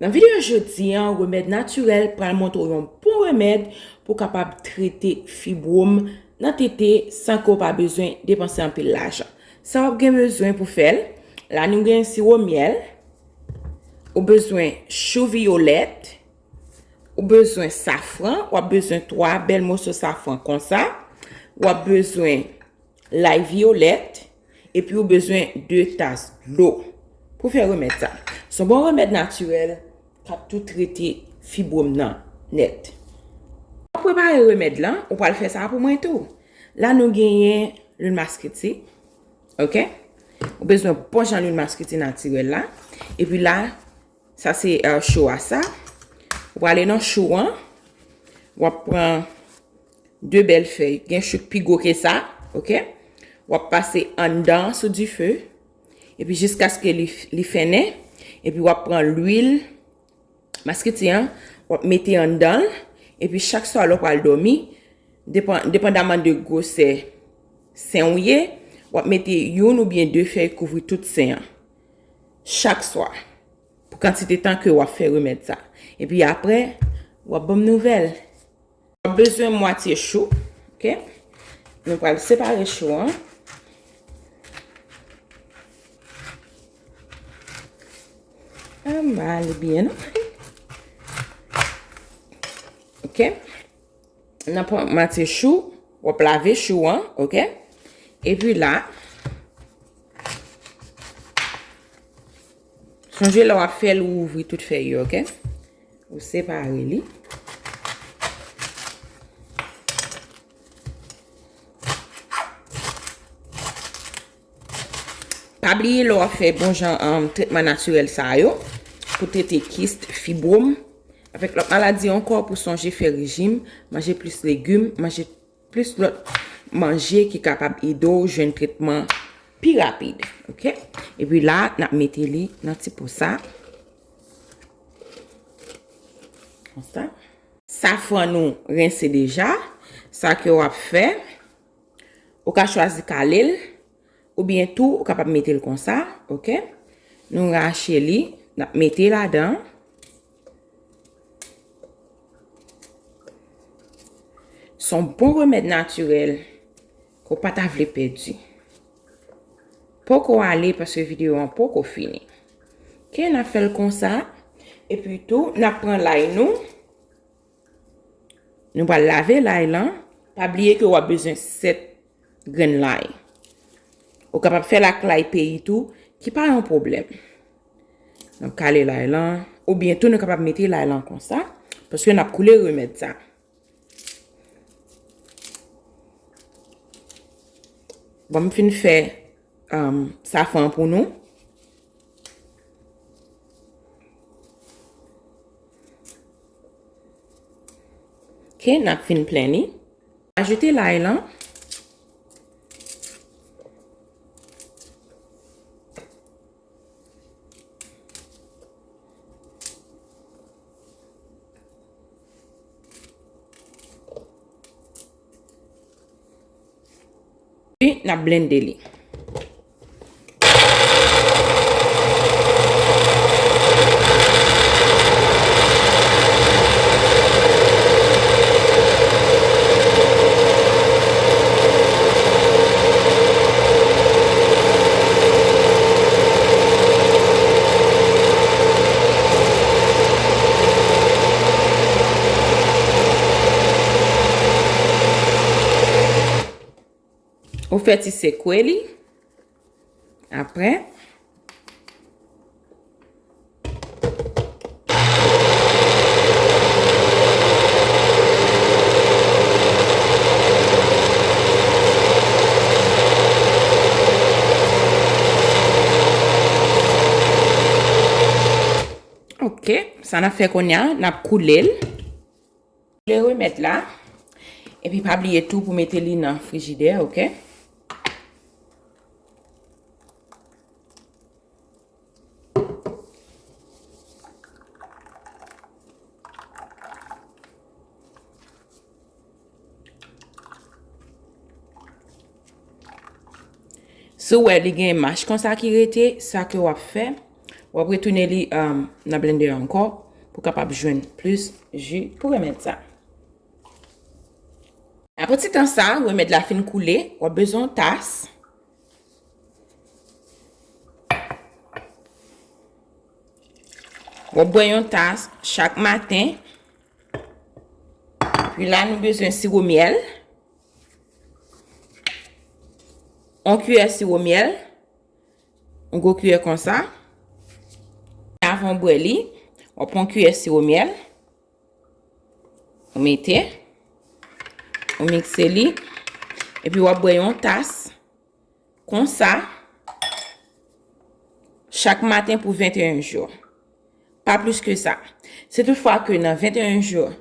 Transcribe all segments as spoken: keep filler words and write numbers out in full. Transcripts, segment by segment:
Nan videyo jodi a, remèd natirèl pral montre w yon bon remèd pou w kapab trete fibwòm nan tete san ke w pa bezwen depanse anpil lajan. Sa w ap gen bezwen pou fè l, la nou gen siwo myèl, ou bezwen chou viyolèt, ou bezwen safran, w ap bezwen twa bèl moso safran konsa, w ap bezwen lay viyolèt, epi ou bezwen de tas dlo pou fè remèd sa. Se yon bon remèd natirèl k ap tou trete fibwòm nan nèt. Pou prepare remèd lan, ou pral fè sa pou mwen tou. La nou genyen lwil masketi, ok? Ou bezwen bon jan lwil masketi natirèl la. Epi la, sa se, euh, chou a sa. Ou prale nan chou an, w ap pran de bèl fèy. Gen chou k pi gwo ke sa, ok? W ap pase anndan sou dife, epi jiskaske li, li fennen, epi w ap pran lwil masketi an, w ap mete anndan l, epi chak swa lè w pral dòmi, depan-, depandaman de gwosè sen w ye, w ap mete youn oubyen de fèy kouvri tout sen an. Chak swa. Pou kantite tan ke w ap fè remèd sa. Epi apre, w ap ban m nouvèl. W ap bezwen mwatye chou, ok? Nou pral separe chou an. Anba li byen, non? Ok. Nan pran mwatye chou, w ap lave chou an, ok? Epi la, sonje lè w ap fè l, ou ouvri tout fèy yo, ok? Ou separe li. Pa bliye lè w ap fè bon jan, um, tretman natirèl sa yo, pou trete kis, fibwòm, avèk lòt maladi ankò, pou sonje fè rejim, manje plis legim, manje plis lòt manje ki kapab ede w jwenn tretman pi rapid, ok? Epi la, n ap mete li nan ti po sa. Konsa. Safran nou rense deja. Sa ke w ap fè, ou ka chwazi kale l, oubyen tou, ou kapab mete l konsa, ok? Nou rache li, n ap mete ladan. Se yon bon remèd natirèl ke w pa ta vle pèdi. Poko ale paske videyo an poko fini. Ok, n ap fè l konsa. Epi tou, n ap pran lay nou. Nou pral lave lay lan. Pa bliye ke w ap bezwen sèt grenn lay. Ou kapab fè l ak lay peyi tou, ki pa yon pwoblèm. N ap kale lay lan, oubyen tou nou kapab mete lay lan konsa, paske n ap koule remèd sa. Bon, m fin fè, um, safran pou nou. Ok, n ap fin plen li. Ajoute lay lan. Epi, n ap blende li. Ou fè ti sekwe li. Apre, ok, sa n ap fè kounye a, n ap koule l. Le remèd la. Epi pa bliye tou pou mete li nan frijidè, ok? Si w wè li gen mach konsa ki rete, sa ke w ap fè, W ap retounen li, um, nan blender ankò pou w kapab jwenn plis ji pou remèd sa. Apre ti tan sa, remèd la fin koule, w ap bezwen yon tas. W ap bwè yon tas chak maten. Pi la, nou bezwen siwo myèl. Yon kiyè siwo myèl. Yon gwo kiyè konsa. Avan w bwè li, w ap pran yon kiyè siwo myèl. Ou mete. Ou mikse li. Epi w ap bwè yon tas. Konsa. Chak maten pou venteyen jou. Pa plis ke sa. Si toutfwa ke nan venteyen jou,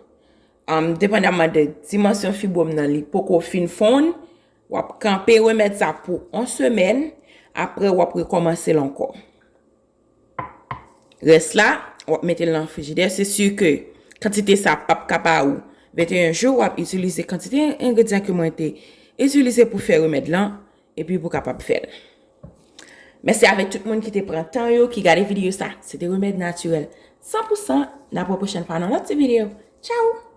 um, depandaman de dimansyon fibwòm nan, li poko fin fonn, w ap kanpe remèd sa pou yon semèn, apre w ap rekòmanse l ankò. Rès la, w ap mete l nan frijidè. Se si ke kantite sa p ap ka ba ou venteyen jou, w ap itilize kantite engredyan ke mwen te itilize pou fè remèd lan, epi pou kapab fè l. Mèsi avèk tout moun ki te pran tan yo, ki gade videyo sa. Se te remèd natirèl san pou san. N ap wè pwochèn fwa nan lòt ti videyo. Tchao!